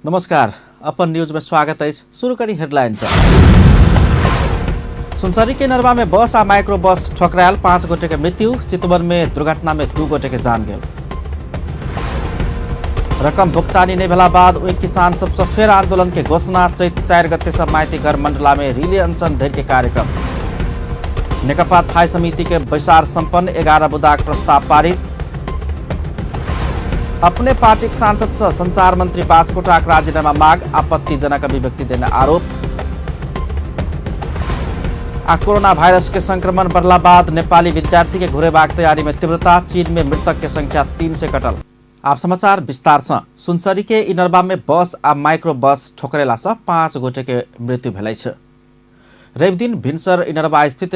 नमस्कार, अपन न्यूज में स्वागत है। शुरू करी हेडलाइन से। सुनसरी के नरवा में बस आ माइक्रो बस ठोकरायल, 5 गोटे के मृत्यु। चितवन में दुर्घटना में 2 गोटे के जान गेल। रकम भुगतानी नहीं भेला बाद ओहि किसान सबसे फेर आंदोलन के घोषणा। चैत 4 गते से माइती घर मंडला में रिले अनशन धरि के कार्यक्रम। नेकपा थाई समिति के बैसार संपन्न, 11 बुदाक प्रस्ताव पारित। अपने पार्टी सांसद से संचार मंत्री बास्कोटाक राजीनामा मांग, आपत्तिजनक अभिव्यक्ति देने आरोप। आ कोरोना वायरस के संक्रमण बढ़ला बाद नेपाली विद्यार्थी के घुरेबाक तैयारी में तीव्रता। चीन में मृतक के संख्या 3 से कटल। आप समाचार विस्तार से। सुनसरी के इनरबा में बस आ माइक्रो बस ठोकरेला से 5 गोटे के मृत्यु भेल अछि। रविदिन भिनसर इनरबा स्थित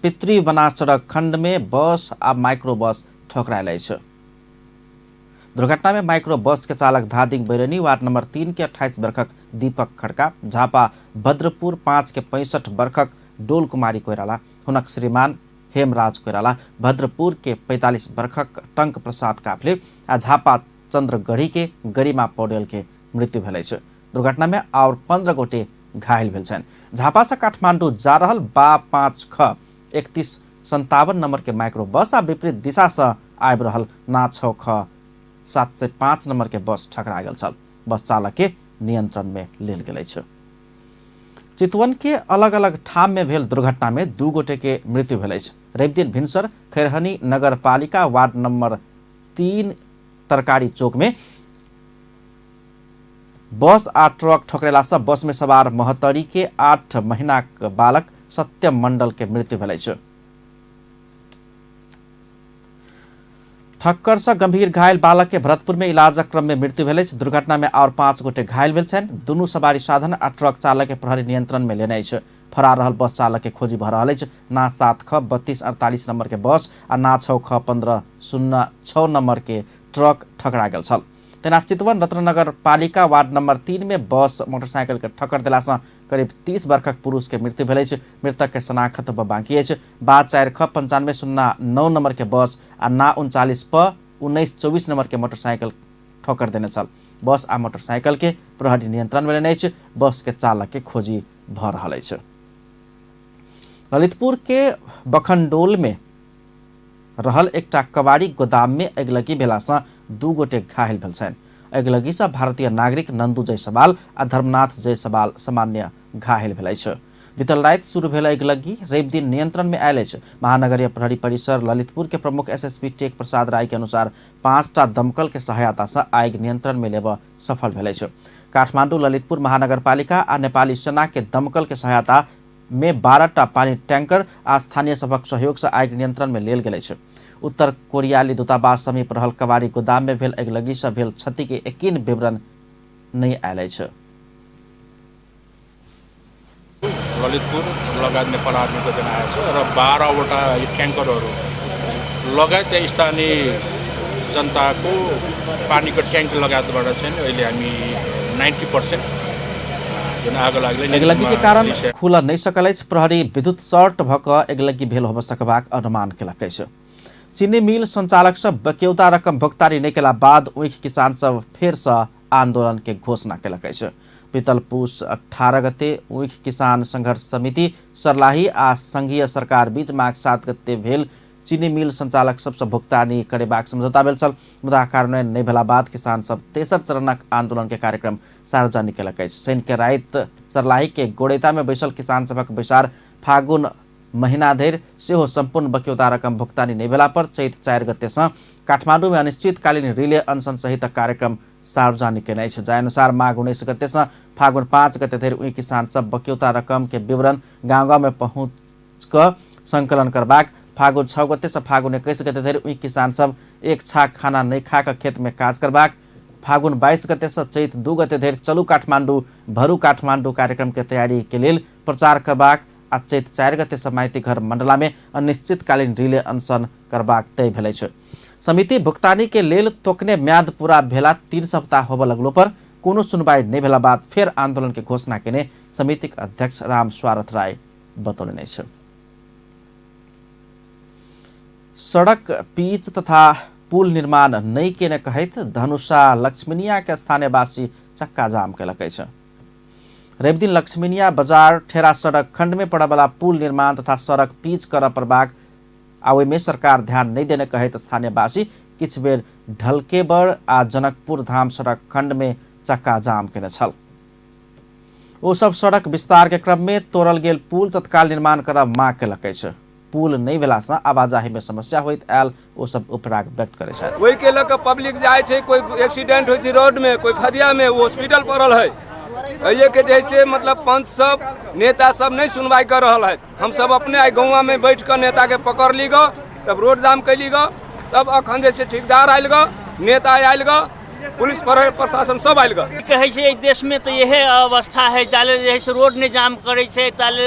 पितृबना सड़क खंड में बस आ माइक्रो बस ठोकरायल अछि। दुर्घटना में माइक्रो बस के चालक धादिङ बैरनी वार्ड नंबर 3 के 28 बरखक दीपक खड़का, झापा भद्रपुर 5 के 65 बरखक डोल कुमारी कोइराला, हुनक श्रीमान हेमराज कोइराला, भद्रपुर के 45 बरखक टंक प्रसाद काफले आ झापा चंद्रगढ़ी के गरिमा पौडेल के मृत्यु भेल अछि। दुर्घटना में और 15 गोटे घायल भेल छनि। झापा से काठमांडू जा रहल बा 5 ख 3157 नंबर के माइक्रो बस आ विपरीत दिशा से आबि रहल ना 6 ख 705 नंबर के बस ठकरा गेल छल। बस चालक के नियंत्रण में लेल गेल अछि। चितवन के अलग अलग ठाम में भेल दुर्घटना में 2 गोटे के मृत्यु भेल अछि। रविदिन भिनसर खैरहनी नगरपालिका वार्ड नंबर 3 तरकारी चौक में बस आ ट्रक ठोकरेला से बस में सवार महतरी के 8 महीना बालक सत्यम मंडल के मृत्यु भेल अछि। ठक्कर से गंभीर घायल बालक के भरतपुर में इलाजक क्रम में मृत्यु भेल अछि। दुर्घटना में और 5 गोटे घायल भेल छनि। दुनू सवारी साधन आ ट्रक चालक के प्रहरी नियंत्रण में लेने अछि। फरार रहल बस चालक के खोजी भ रहल अछि। ना 7 ख 3248 नंबर के बस आ ना 6 ख 1506 नंबर के ट्रक ठकरा गेल छल। तेना चितवन रत्ननगर पालिका वार्ड नंबर 3 में बस मोटरसाइकिल के ठक्कर देला से करीब 30 बरखक पुरुष के मृत्यु भेल अछि। मृतक के शनाखत बाकी अछि। बा 4 ख 9509 नंबर के बस आ ना 39 प 1924 नंबर के मोटरसाइकिल ठोकर देने छल। बस आ मोटरसाइकिल के प्रहरी नियंत्रण में लेने अछि। बस के चालक के खोजी भ रहल अछि। ललितपुर के बखंडोल में रहल एकटा कबाड़ी गोदाम में अगिलगी भेला से 2 गोटे घायल भेल छनि। अगिलगी से भारतीय नागरिक नंदू जायसवाल आ धर्मनाथ जायसवाल सामान्य घायल भेल अछि। बीतल राति शुरू भेल अगिलगी रविदिन नियंत्रण में आयल अछि। महानगरीय प्रहरी परिसर ललितपुर के प्रमुख एसएसपी टेक प्रसाद राय के अनुसार 5टा दमकल के सहायता से आगि नियंत्रण में लेबऽ सफल भेल अछि। काठमांडू ललितपुर महानगरपालिका आ नेपाली सेना के दमकल के सहायता में 12टा पानी टैंकर आ स्थानीय सभक सहयोग से आगि नियंत्रण में लेल गेल अछि। उत्तर कोरियाली दूतावास समीप रहल कबाड़ी गोदाम में भेल अगिलगी से भेल क्षति के यकीन विवरण नहीं आयल अछि। ललितपुर लगायत नेपाल आर्मीको जना आएको छ र 12वटा यो ट्याङ्करहरू लगायत त्यहाँ स्थानीय जनताको पानीको ट्याङ्क लगायतबाट चाहिँ अहिले हामी 90% जुन आगो लागले अगिलगी के कारण खुल नहीं सकल अछि। प्रहरी विद्युत शॉर्ट भ क अगिलगी भेल होब सकबाक अनुमान केलक अछि। चीनी मिल संचालक सब बक्यौता रकम भुगतानी नहीं केला बाद ओहि किसान सब फेर से आंदोलन के घोषणा केलक अछि। बीतल पुस 18 गते ओहि किसान संघर्ष समिति सर्लाही आ संघीय सरकार बीच माघ 7 गते भेल चीनी मिल संचालक सबसँ भुगतानी करेबाक समझौता भेल छल। मुदा कार्यान्वयन नहि भेला बाद किसान सब तेसर चरणक आंदोलन के कार्यक्रम सार्वजनिक केलक अछि। शनि के राति सर्लाही के गोड़ैता में बैसल किसान सभक बैसार फागुन महीना धरि सेहो संपूर्ण बक्यौता रकम भुगतानी नहि भेला पर चैत 4 गते सँ काठमांडू में अनिश्चितकालीन रिले अनशन सहित कार्यक्रम सार्वजनिक केने अछि। जाहि अनुसार माघ 19 गते सँ फागुन 5 गते धरि ओहि किसान सब बक्यौता रकम के विवरण गाँव-गाँव में पहुँच कऽ संकलन करबाक, फागुन 6 गते से फागुन 21 गते धरि ओहि किसान सब एक छाक खाना नहि खा कऽ खेत में काज करबाक, फागुन 22 गते से चैत 2 गते धरि चलू काठमांडू भरू काठमांडू कार्यक्रम के तैयारी के लेल प्रचार करबाक आ चैत 4 गते से माइती घर मंडला में अनिश्चितकालीन रिले अनशन करबाक तय भेल अछि। समिति भुगतानी के लेल तोकने म्याद पूरा भेला 3 सप्ताह होबऽ लगलो पर कोनो सुनवाई नहि भेला बाद फेर आंदोलन के घोषणा केने समितिक अध्यक्ष राम स्वारथ राय बतौलनि अछि। सड़क पिच तथा पुल निर्माण नहि केने कहैत धनुषा लक्ष्मीनिया के स्थानीयवासी चक्काजाम केलक अछि। रविदिन लक्ष्मीनिया बजार ठेरा सड़क खंड में पड़यवला पुल निर्माण तथा सड़क पीच करय पड़बाक आ ओहिमे सरकार ध्यान नहि देने कहैत स्थानीयवासी किछु बेर ढलकेबर आ जनकपुर धाम सड़क खंड में चक्काजाम केने छल। ओ सब सड़क विस्तार के क्रम में तोड़ल गेल पुल तत्काल निर्माण करब मांग केलक अछि। पुल नहि भेला सँ आवाजाही में समस्या होइत आयल ओ सब उपराग व्यक्त करै छथि। ओहि के लऽ कऽ पब्लिक जाइ छै, कोइ एक्सीडेंट होइ छै रोड में, कोइ खदिया में, ओ हॉस्पिटल पड़ल है। एहिके जे से मतलब पंच सब नेता सब नहि सुनवाई कर रहल है। हम सब अपने आइ गौवा में बैठ कऽ नेता के पकड़ ली गऽ, तब रोड जाम कैली गऽ, तब अखन जे से ठेकेदार आयल गऽ, नेता आयल गऽ, पुलिस प्रशासन सब आयल गऽ। कहै छै एहि देशमे तऽ इहे अवस्था है, जाले जे है से रोड नहि जाम करै छै, ताले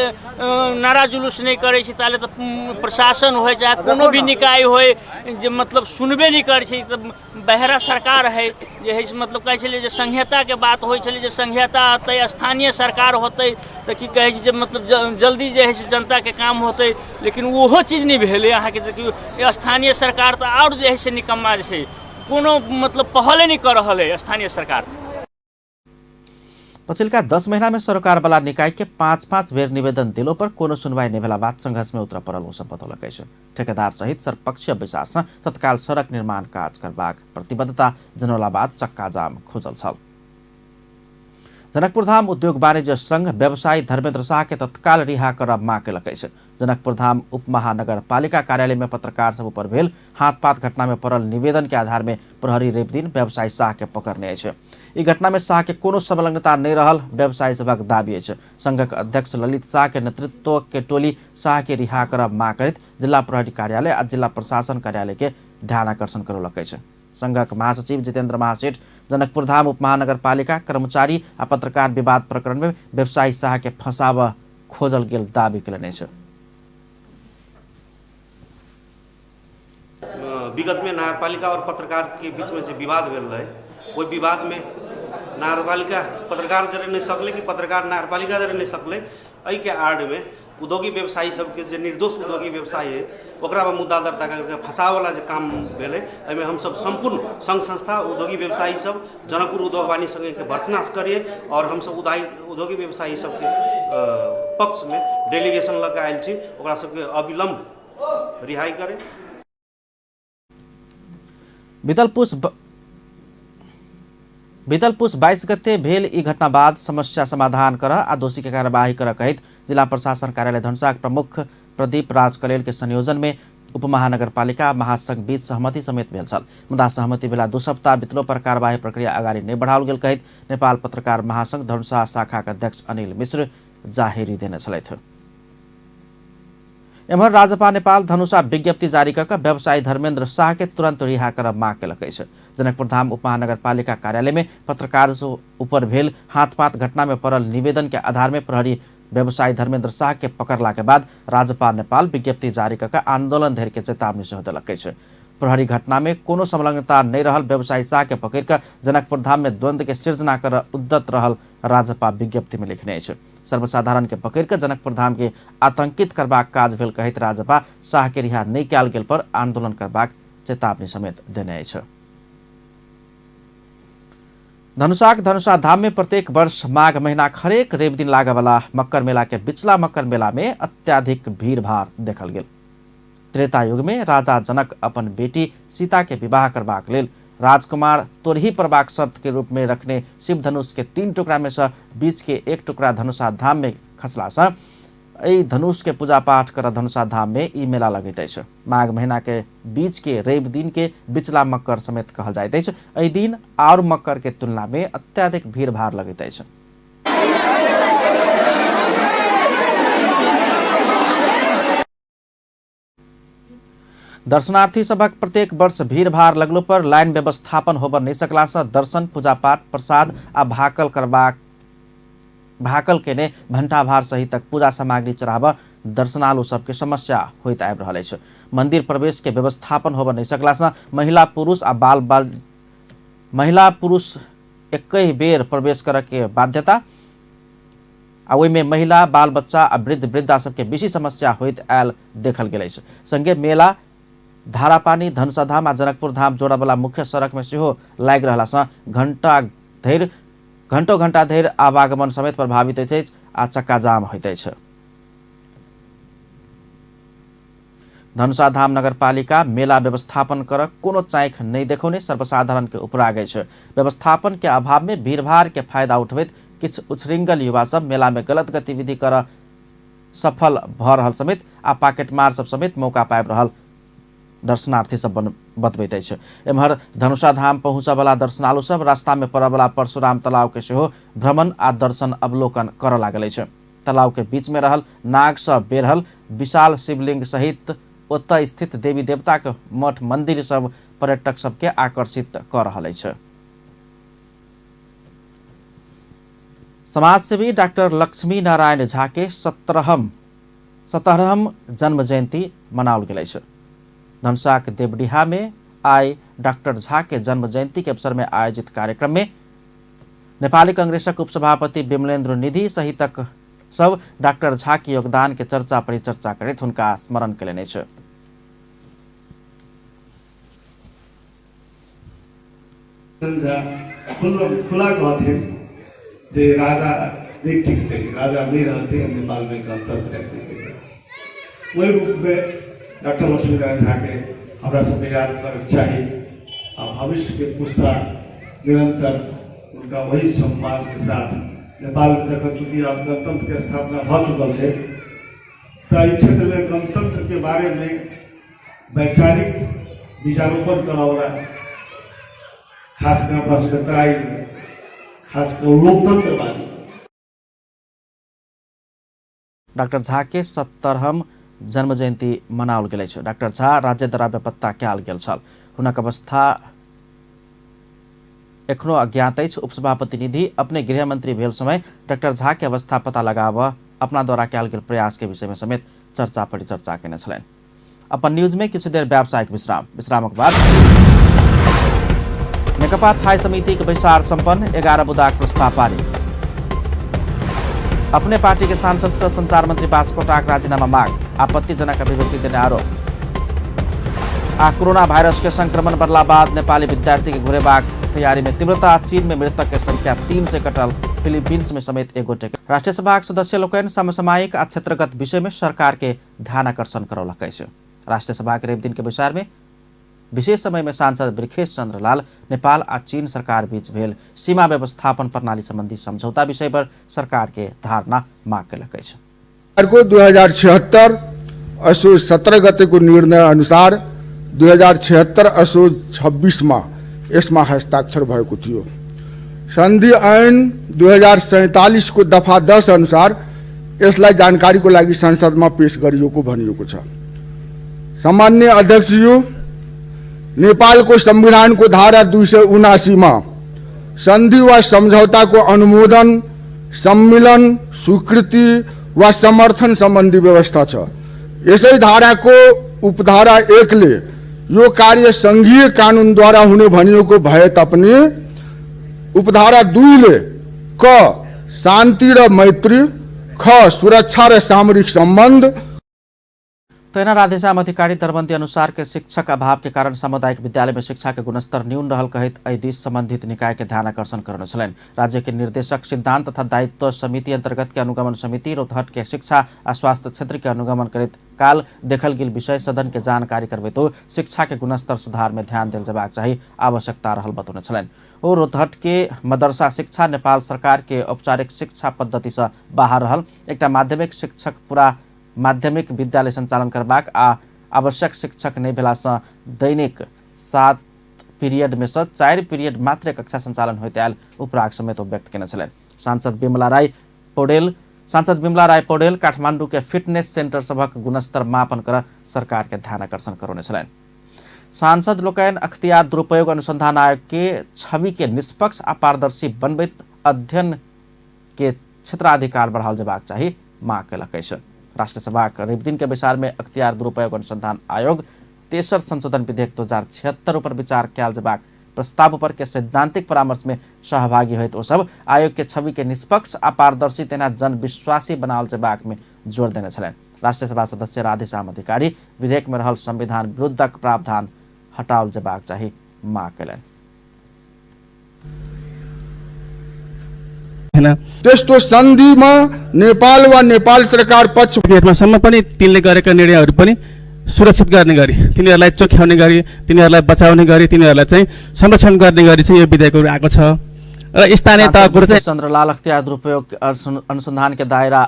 नारा जुलूस नहि करै छै, ताले तऽ प्रशासन होइ चाहे कोनो भी निकाय होइ जे मतलब सुनबे नहि करै छै। तऽ बहरा सरकार है जे है से मतलब कहै छलै जे संहिताके बात होइ छलै जे संहिता अतै, स्थानीय सरकार होतै तऽ की कहै छै जे मतलब जल्दी जे है से जनताके काम होतै, लेकिन ओहो चीज नहि भेलै। अहाँके देखियौ स्थानीय सरकार तऽ आओर जे है से निकम्मा छै, कोनो मतलब पहले नहि कऽ रहल है स्थानीय सरकार। पछिलका 10 महीना में सरकार वाला निकाय के 5-5 बेर निवेदन दिलो पर कोनो सुनवाई नहि भेला बाद संघर्ष में उतर पड़ल ओ सब बतौलक अछि। ठेकेदार सहित सर्वपक्षीय बैसार सँ तत्काल सड़क निर्माण काज करबाक प्रतिबद्धता जनौला बाद चक्काजाम खुजल छल। जनकपुरधाम उद्योग वाणिज्य संघ व्यवसायी धर्मेंद्र शाह के तत्काल रिहा करब मांग केलक अछि। जनकपुरधाम उप महानगरपालिका कार्यालय में पत्रकार सब ऊपर भेल हाथपात घटना में पड़ल निवेदन के आधार में प्रहरी रवि दिन व्यवसायी शाह के पकड़ने अछि। ई घटना में शाह के कोनो संलग्नता नहि रहल व्यवसायी सभक दावी अछि। संघक अध्यक्ष ललित शाह के नेतृत्व के टोली शाह के रिहा करब मांग करैत जिला प्रहरी कार्यालय आ जिला प्रशासन कार्यालय के ध्यान आकर्षण करौलक अछि। संघक महासचिव जितेंद्र महासेठ जनकपुरधाम उप महानगरपालिका कर्मचारी आ पत्रकार विवाद प्रकरण में व्यवसायी शाह के फंसाबऽ खोजल गेल दावी केलनि अछि। विगत में नगरपालिका और पत्रकार के बीच में जे विवाद भेल रहे, ओहि विवाद में नगरपालिका पत्रकार जरे नहीं सकले कि पत्रकार नगरपालिका जरे नहीं सकले। एहिके आड़ में उद्योगी व्यवसायी सबके जे निर्दोष उद्योगी व्यवसायी है ओकरा पर मुद्दा दर्ता करके फंसावला जे काम भेलै, एहिमे हमसब सम्पूर्ण संघ संस्था उद्योगी व्यवसायी सब जनकपुर उद्योग वाणिज्य संघ के भर्त्सना करिए और हमसब उद्योगी व्यवसायी सबके पक्षमे डेलीगेशन लऽ के आयल छी, ओकरा सबके अविलंब रिहाई करे। बीतल पुस 22 गते भेल ई घटना बाद समस्या समाधान कर आ दोषी के कार्यवाही कर कहैत जिला प्रशासन कार्यालय धनुषाक प्रमुख प्रदीप राज कलेल के संयोजन में उपमहानगरपालिका महासंघ बीच सहमति समेत भेल छल। मुदा सहमति भेला 2 सप्ताह बितलो पर कार्यवाही प्रक्रिया अगाडि नहि बढ़ाओल गेल कहैत नेपाल पत्रकार महासंघ धनुषा शाखाक अध्यक्ष अनिल मिश्र जाहेरी देने छलथि। एम्हर राजपा नेपाल धनुषा विज्ञप्ति जारी कऽ व्यवसायी धर्मेंद्र शाह के तुरंत रिहा करब मांग केलक अछि। जनकपुरधाम उपमहानगरपालिका कार्यालय में पत्रकार ऊपर भेल हाथपात घटना में पड़ल निवेदन के आधार में प्रहरी व्यवसायी धर्मेंद्र शाह के पकड़ला के बाद राजपा नेपाल विज्ञप्ति जारी कऽ आंदोलन धरि के चेतावनी सेहो देलक अछि। प्रहरी घटना में कोनो संलग्नता नहि रहल व्यवसायी शाह के पकड़ कऽ जनकपुरधाम में द्वंद्व के सृजना कर उद्दत रहल राजपा विज्ञप्ति में लिखने अछि। सर्वसाधारण के पकड़ कऽ जनकपुरधाम के आतंकित करबाक काज भेल कहैत राजपा शाह के रिहा नहि कयल गेल पर आंदोलन करबाक चेतावनी समेत देने अछि। धनुषाक धनुषा धाम में प्रत्येक वर्ष माघ महीनाक हरेक रवि दिन लागयवला मक्कर मेला के बिचला मक्कर मेला में अत्याधिक भीड़भाड़ देखल गेल। त्रेता युग में राजा जनक अपन बेटी सीता के विवाह करबाक लेल राजकुमार तोरही पड़बाक शर्त के रूप में रखने शिव धनुष के 3 टुकड़ा में से बीच के 1 टुकड़ा धनुषा धाम में खसला से एहि धनुष के पूजा पाठ कर धनुषा धाम में ई मेला लगैत अछि। माघ महीना के बीच के रवि दिन के बिचला मक्कर समेत कहल जाइत अछि। एहि दिन और मक्कर के तुलना में अत्याधिक भीड़भाड़ लगैत अछि। दर्शनार्थी सभक प्रत्येक वर्ष भीड़भाड़ लगलो पर लाइन व्यवस्थापन होबऽ नहि सकला से दर्शन पूजापाठ प्रसाद आ भाकल करबाक भाकल केने भण्डाभार सहितक पूजा सामग्री चढ़ाबऽ दर्शनालु सबके समस्या होइत आबि रहल अछि। मंदिर प्रवेश के व्यवस्थापन होबऽ नहि सकला से महिला पुरुष आ बाल बाल महिला पुरुष एकहि बेर प्रवेश करऽ के बाध्यता आ ओहिमे महिला बाल बच्चा आ वृद्ध वृद्धा सबके बेसी समस्या होइत आयल देखल गेल अछि। संगे मेला धारापानी धनुषाधाम आ जनकपुर धाम जोड़यवला मुख्य सड़क में सेहो लागि रहला सँ घंटा धरि घंटों घंटा धरि आवागमन समेत प्रभावित होइत अछि आ चक्काजाम होइत अछि। धनुषाधाम नगरपालिका मेला व्यवस्थापन कर कोनो चाँखि नहि देखौने सर्वसाधारण के उपराग अछि। व्यवस्थापन के अभाव में भीड़भाड़ के फायदा उठबैत किछु उछरिंगल युवा सब मेला में गलत गतिविधि कर सफल भऽ रहल समेत आ पाकेटमार सब समेत मौका पाबि रहल दर्शनार्थी सब बतबैत अछि। एम्हर धनुषाधाम पहुँचऽवला दर्शनालु सब रास्ता में पड़ऽवला परशुराम तलाव के सेहो भ्रमण आ दर्शन अवलोकन करऽ लागल अछि। तलाव के बीच में रहल नाग सँ बेढ़ल विशाल शिवलिंग सहित ओतय स्थित देवी देवता के मठ मंदिर सब पर्यटक सबके आकर्षित कऽ रहल अछि। समाजसेवी डाक्टर लक्ष्मी नारायण झा के 17हम जन्म जयंती मनाओल गेल अछि। धनुषाक देवडीहा में आइ डाक्टर झा के जन्म जयंती के अवसर में आयोजित कार्यक्रम में नेपाली कांग्रेसक उपसभापति विमलेन्द्र निधि सहितक सब डाक्टर झा के योगदान के चर्चा परिचर्चा करैत हुनका स्मरण केलनि अछि। खुला कहथिन जे राजा नहीं टिकते, राजा नहीं रहते, नेपाल में गणतंत्र रहते। ओहि रूपमे डॉक्टर लक्ष्मीनारायण झा के हमरा सबके याद करके चाही आ भविष्य के पुस्ता निरंतर उनका वही सम्मान के साथ नेपाल में जखन चूँकि आब गणतंत्र के स्थापना भऽ चुकल छै तऽ एहि क्षेत्रमे गणतंत्र के बारे में वैचारिक बीजारोपण करऽवला खास कर अपना सबके तराई में खास कर लोकतंत्रवादी डाक्टर झा के 70हम जन्म जयंती मनाओल गेल अछि। डाक्टर झा राज्यद्वारा बेपत्ता कयल गेल छल। हुनक अवस्था एखनो अज्ञात अछि। उपसभापति निधि अपने गृहमंत्री भेल समय डाक्टर झा के अवस्था पता लगाबऽ अपना द्वारा कयल गेल प्रयास के विषय में समेत चर्चा परिचर्चा केने छलनि। अपन न्यूज में किछु देर व्यावसायिक विश्राम, विश्रामक बाद नेकपा थाई समिति के बैसार संपन्न, 11 बुदाक प्रस्ताव पारित। अपने पार्टी के सांसद से संचार मंत्री बास्कोटाक राजीनामा मांग, आपत्तिजनक अभिव्यक्ति देने आरोप। आ कोरोना वायरस के संक्रमण बढ़ला बाद नेपाली विद्यार्थी के घुरेबाक तैयारी में तीव्रता, चीन में मृतक के संख्या 3 से कटल, फिलीपींस में समेत एक गोटे। राष्ट्रीय सभा के सदस्य लोकनि समसामयिक आ क्षेत्रगत विषय में सरकार के ध्यान आकर्षण करौलक अछि। राष्ट्रीय सभा के रवि दिन के बैसार में विशेष समय में सांसद बृखेश चंद्र लाल नेपाल आ चीन सरकार बीच भेल सीमा व्यवस्थापन प्रणाली संबंधी समझौता विषय पर सरकार के धारणा मांग केलक अछि। सरकारको 2076 असोज 17 गतेको निर्णय अनुसार 2076 असोज 26 मा यसमा हस्ताक्षर भएको थियो। सन्धि ऐन 2047 को दफा 10 अनुसार यसलाई जानकारीको लागि संसदमा पेश गरिएको भनिएको छ। सामान्य अध्यक्षज्यू, नेपालको संविधानको धारा 279 मा सन्धि वा सम्झौताको अनुमोदन, सम्मिलन, स्वीकृति वा समर्थन सम्बन्धी व्यवस्था छ। यसै धाराको उपधारा 1 ले यो कार्य संघीय कानुनद्वारा हुने भनिएको भए तापनि उपधारा 2 ले क शान्ति र मैत्री, ख सुरक्षा र सामरिक सम्बन्ध। तहिना राधेश्याम अधिकारी दरबन्दी अनुसार के शिक्षक अभाव के कारण सामुदायिक विद्यालय में शिक्षा के गुणस्तर न्यून रहल कहैत एहि दिस संबंधित निकाय के ध्यान आकर्षण करने छलनि। राज्य के निर्देशक सिद्धांत तथा दायित्व समिति अंतर्गत के अनुगमन समिति रौतहट के शिक्षा आ स्वास्थ्य क्षेत्र के अनुगमन करैत काल देखल गेल विषय सदन के जानकारी करबैत शिक्षा के गुणस्तर सुधार में ध्यान देल जेबाक चाही आवश्यकता रहल बतौने छलनि। ओ रौतहट के मदरसा शिक्षा नेपाल सरकार के औपचारिक शिक्षा पद्धति से बाहर रहल एकटा माध्यमिक शिक्षक पूरा माध्यमिक विद्यालय संचालन करबाक आ आवश्यक शिक्षक नहि भेलासँ दैनिक 7 पीरियड में से 4 पीरियड मात्र कक्षा संचालन होइत आयल उपराग समेत ओ व्यक्त केने छलनि। सांसद बिमला राय पौडेल काठमांडू के फिटनेस सेंटर सभक गुणस्तर मापन कर सरकार के ध्यान आकर्षण करौने छलनि। सांसद लोकनि अख्तियार दुरुपयोग अनुसंधान आयोग के छवि के निष्पक्ष आ पारदर्शी बनबैत अध्ययन के क्षेत्राधिकार बढ़ाओल जेबाक चाही मांग केलक अछि। राष्ट्रसभाक रवि दिन के बैसार में अख्तियार दुरुपयोग अनुसंधान आयोग तेसर संशोधन विधेयक 2076 पर विचार कयल जेबाक प्रस्ताव पर के सैद्धांतिक परामर्श में सहभागी होइत ओ सब आयोग के छवि के निष्पक्ष आ पारदर्शी तेना जनविश्वासी बनाओल जेबाक में जोर देने छलनि। राष्ट्रसभा सदस्य राधेश्याम अधिकारी विधेयक में रहल संविधान विरुद्धक प्रावधान हटाओल जेबाक चाही मांग कयलनि। थिएन। त्यस्तो सन्धिमा नेपाल वा नेपाल सरकार पक्ष सम्म पनि तिनले गरेका निर्णयहरू पनि सुरक्षित गर्ने गरी, तिनीहरूलाई चोख्याउने गरी, तिनीहरूलाई बचाउने गरी, तिनीहरूलाई चाहिँ संरक्षण गर्ने गरी चाहिँ यो विधेयकहरू आएको छ। र स्थानीय तहको चाहिँ चन्द्रलाल अख्तियार दुरुपयोग अनुसन्धान के दायरा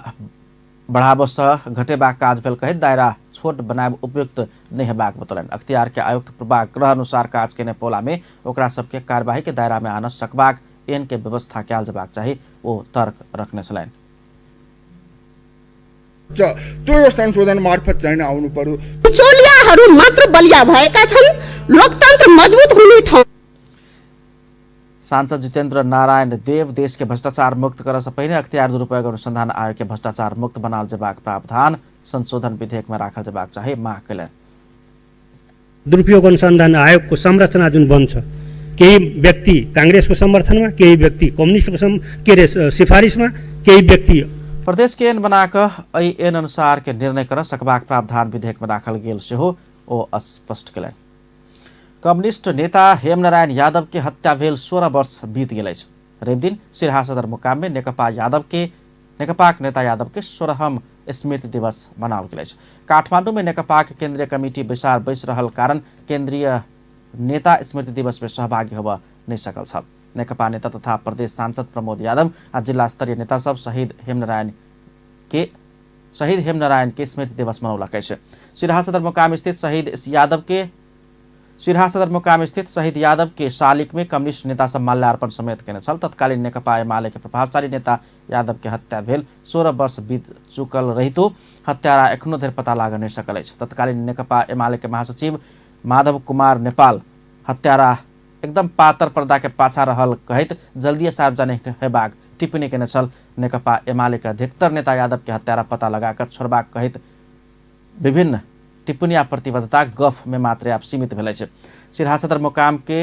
बढ़ाबसँ घटेबाक काज भेल कहैत दायरा छोट बनायब उपयुक्त नहि हेबाक बतौलनि। अख्तियार के आयुक्त पूर्वाग्रह अनुसार काज केने पौला में ओकरा सबके कार्यवाही के दायरा में आन सकबाक एन के व्यवस्था कयल जेबाक चाही ओ तर्क रखने छलनि। त्यो संशोधन मार्फत चाहिँ आउनु पर्यो। बिचौलियाहरू मात्र बलिया भएका छन्, लोकतन्त्र मजबुत हुने ठाउँ। सांसद जितेन्द्र नारायण देव देश के भ्रष्टाचार मुक्त कर से पहिने अख्तियार दुरुपयोग अनुसंधान आयोग के भ्रष्टाचार मुक्त बनाल जेबाक प्रावधान संशोधन विधेयक में राखल जेबाक चाही माग कयलनि। दुरुपयोग अनुसन्धान आयोगको संरचना जुन बन्छ, केही व्यक्ति काङ्ग्रेसको समर्थनमा, केही व्यक्ति कम्युनिस्टको के अरे सिफारिसमा, केही व्यक्ति प्रदेश के एन बनाकऽ एहि एन अनुसार के निर्णय कर सकबाक प्रावधान विधेयक में राखल गेल सेहो ओ स्पष्ट कयलनि। कम्युनिस्ट नेता हेमनारायण यादव के हत्या भेल 16 वर्ष बीत गेल अछि। रविदिन सिरहा सदरमुकाम में नेपाक नेता यादव के 16हम स्मृति दिवस मनाओल गेल अछि। काठमांडू में नेकपाक केंद्रीय कमिटी बैसार बैस रहल कारण केंद्रीय नेता स्मृति दिवस में सहभागी होबऽ नहि सकल छल। नेकपा नेता तथा प्रदेश सांसद प्रमोद यादव आ जिला स्तरीय नेता सब शहीद हेमनारायण के स्मृति दिवस मनौलक अछि। सिरहा सदरमुकाम स्थित शहीद यादव के शालिक में कम्युनिस्ट नेता सब माल्यार्पण समेत केने छल। तत्कालीन नेकपा एमाले के प्रभावशाली नेता यादव के हत्या भेल 16 वर्ष बीत चुकल रहितो हत्यारा एखनो धरि पता लागऽ नहि सकल अछि। तत्कालीन नेकपा एमाले के महासचिव माधव कुमार नेपाल हत्यारा एकदम पातर पर्दा के पाछा रहल कहैत जल्दी सार्वजनिक हेबाक टिप्पणी केने छल। नेकपा एमाले के अधिकतर नेता यादव के हत्यारा पता लगाकर छोड़बाक कहैत विभिन्न टिप्पणी आ प्रतिबद्धता गफ में मात्र आब सीमित भेल अछि। सिरहा सदरमुकाम के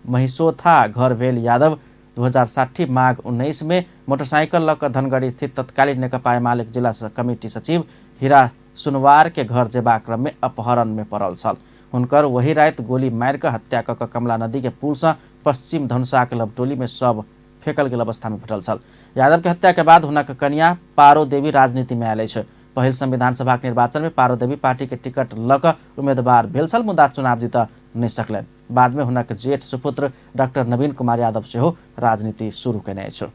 महिसोथा घर भेल यादव 2060 माघ 19 में मोटरसाइकिल लऽ कऽ धनगढ़ी स्थित तत्कालीन नेकपा एमाले के जिला कमिटी सचिव हीरा सुनवार के घर जेबाक क्रम में अपहरण में पड़ल छल। हुनकर वही राति गोली मारि कऽ हत्या कऽ कमला नदी के पुल से पश्चिम धनुषा के लवटोली में शव फेकल गेल अवस्था में भेटल छल। यादव के हत्या के बाद हुनक कनिया पारो देवी राजनीति में आयल अछि। पहिल संविधान सभा के निर्वाचन में पारो देवी पार्टी के टिकट लऽ कऽ उम्मीदवार भेल छल, मुदा चुनाव जीत नहि सकलनि। बाद में हुनक जेठ सुपुत्र डॉक्टर नवीन कुमार यादव सेहो राजनीति शुरू केने अछि।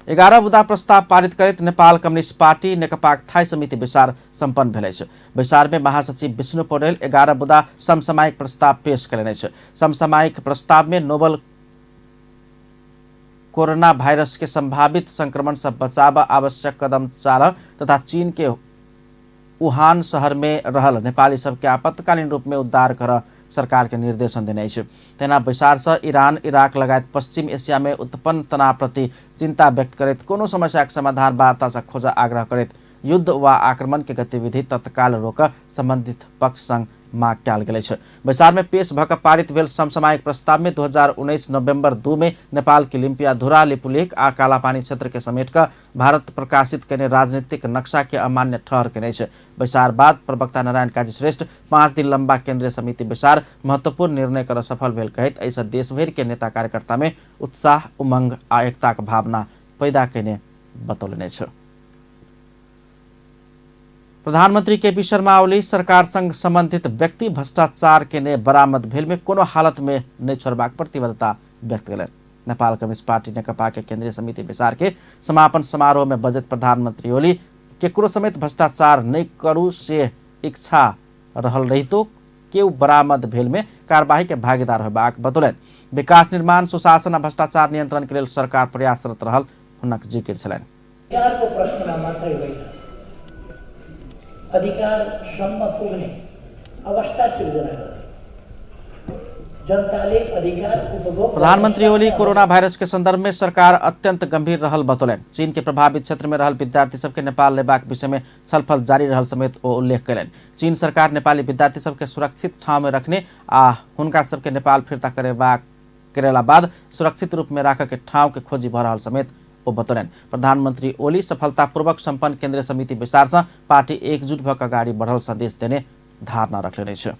11 बुँदा प्रस्ताव पारित करैत नेपाल कम्युनिस्ट पार्टी नेकपाक थाई समिति बैसार सम्पन्न भेल अछि। बैसार में महासचिव विष्णु पौडेल 11 बुँदा समसामयिक प्रस्ताव पेश कयलनि अछि। समसामयिक प्रस्ताव में नोबल कोरोना वायरस के संभावित संक्रमण से बचाव आवश्यक कदम चाल तथा चीन के वुहान शहर में रहल नेपाली सबके आपतकालीन रूप में उद्धार कर सरकार के निर्देशन देने अछि। तेना बैसार से ईरान, इराक लगायत पश्चिम एशिया में उत्पन्न तनाव प्रति चिंता व्यक्त करैत कोनो समस्या के समाधान वार्ता से खोज आग्रह करैत युद्ध वा आक्रमण के गतिविधि तत्काल रोक संबंधित पक्ष संग माग कयल गेल अछि। बैसार में पेश भऽ कऽ पारित भेल समसामयिक प्रस्ताव में 2019 नवम्बर 2 में नेपाल के लिम्पियाधुरा, लिपुलेख आ कालापानी क्षेत्र के समेट कऽ भारत प्रकाशित केने राजनीतिक नक्शा के अमान्य ठहर केने अछि। बैसार बाद प्रवक्ता नारायण काजी श्रेष्ठ 5 दिन लंबा केंद्रीय समिति बैसार महत्वपूर्ण निर्णय कर सफल भेल कहैत एहिसँ देशभरि के नेता कार्यकर्ता में उत्साह, उमंग आ एकताक भावना पैदा केने बतौलनि अछि। प्रधानमंत्री केपी शर्मा ओली सरकार संग संबंधित व्यक्ति भ्रष्टाचार केने बरामद भेल में कोनो हालत में नहि छोड़बाक प्रतिबद्धता व्यक्त कयलनि। नेपाल कम्युनिस्ट पार्टी नेकपा के केंद्रीय समिति बैसार के समापन समारोह में बजैत प्रधानमंत्री ओली केकरो समेत भ्रष्टाचार नहि करू से इच्छा रहल रहितो केओ बरामद भेल में कार्यवाही के भागीदार होबाक बतौलनि। विकास निर्माण, सुशासन आ भ्रष्टाचार नियंत्रण के लेल सरकार प्रयासरत रहल हुनक जिकिर छलनि। अधिकारको प्रश्नमा मात्रै होइन, अधिकारसम्म पुग्ने अवस्था सिर्जना गर्ने, जनताले अधिकार उपभोग। प्रधानमंत्री ओली कोरोना वायरस के संदर्भ में सरकार अत्यंत गंभीर रहल बतौलनि। चीन के प्रभावित क्षेत्र में रहल विद्यार्थी सबके नेपाल लेबाक विषय में छलफल जारी रहल समेत ओ उल्लेख कयलनि। चीन सरकार नेपाली विद्यार्थी सबके सुरक्षित ठाउँ में रखने आ हुनका सबके नेपाल फिर्ता करेला बाद सुरक्षित रूप में राखऽ के ठाउँ के खोजी भऽ रहल समेत ओ बतौलनि। प्रधानमंत्री ओली सफलतापूर्वक सम्पन्न केंद्रीय समिति बैसार से पार्टी एकजुट भऽ कऽ अगाडि बढ़ल संदेश देने धारणा रखलनि अछि।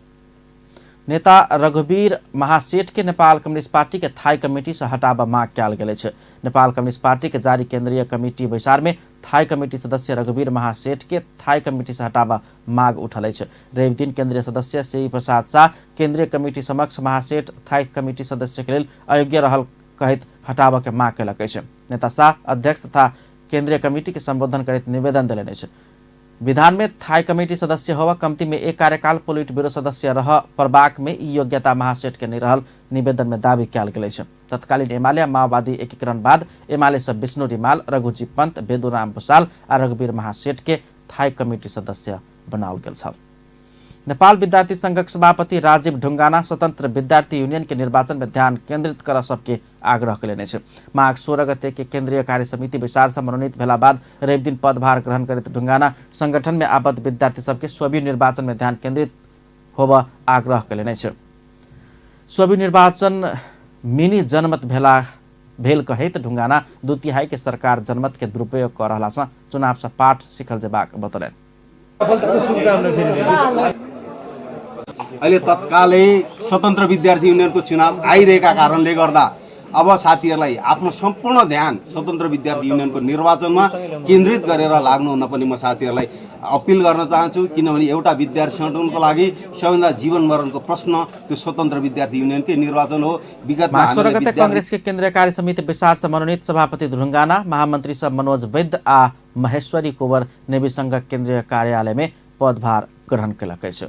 नेता रघुवीर महासेठ के नेपाल कम्युनिस्ट पार्टी के थाई कमिटी से हटाबऽ माग कयल गेल अछि। नेपाल कम्युनिस्ट पार्टी के जारी केंद्रीय कमिटी बैसार में थाई कमिटी सदस्य रघुवीर महासेठ के थाई कमिटी से हटाबऽ माग उठल अछि। रवि दिन केंद्रीय सदस्य श्री प्रसाद शाह केंद्रीय कमिटी समक्ष महासेठ थाई कमिटी सदस्य के लेल अयोग्य रहल कहैत हटाबऽ के माग कयलक अछि। नेता शाह अध्यक्ष तथा केंद्रीय कमिटी के संबोधन करैत निवेदन देलनि अछि। विधान में थाई कमिटी सदस्य होवा कम्ती में एक कार्यकाल पोलिट ब्यूरो सदस्य रह परबाक में ई योग्यता महासेठ के नहि रहल निवेदन में दावी कयल गेल अछि। तत्कालीन एमाले माओवादी एकीकरण बाद एमाले से विष्णु रिमाल, रघुजी पंत, बेदुराम भूषाल आ रघुवीर महासेठ के थाई कमिटी सदस्य बनाओल गेल छल। नेपाल विद्यार्थी संघक सभापति राजीव ढुंगाना स्वतंत्र विद्यार्थी यूनियन के निर्वाचन में ध्यान केंद्रित कर सबके आग्रह कयलनि अछि। माघ 16 गते के केंद्रीय कार्य समिति बैसार से मनोनीत भेला बाद रवि दिन पदभार ग्रहण करैत ढुंगाना संगठन में आबद्ध विद्यार्थी सबके स्वबी निर्वाचन में ध्यान केंद्रित होबऽ आग्रह कयलनि अछि। स्वबी निर्वाचन मिनी जनमत भेल कहैत ढुंगाना 2/3 के सरकार जनमत के दुरुपयोग कऽ रहला सँ चुनाव से पाठ सिखल जेबाक बतौलनि। अहिले तत्कालै स्वतन्त्र विद्यार्थी युनियनको चुनाव आइरहेका कारणले गर्दा अब साथीहरूलाई आफ्नो सम्पूर्ण ध्यान स्वतन्त्र विद्यार्थी युनियनको निर्वाचनमा केन्द्रित गरेर लाग्नुहुन पनि म साथीहरूलाई अपिल गर्न चाहन्छु। किनभने एउटा विद्यार्थी सङ्गठनको लागि सबैभन्दा जीवन मरणको प्रश्न त्यो स्वतन्त्र विद्यार्थी युनियनकै निर्वाचन हो। विगतमा 16 गते कांग्रेस के केन्द्रीय कार्य समिति बैसार से मनोनीत सभापति ढुंगाना, महामंत्री सब मनोज वैद्य आ महेश्वरी कुंवर नेवी संघक केन्द्रीय कार्यालय में पदभार ग्रहण कयलक अछि।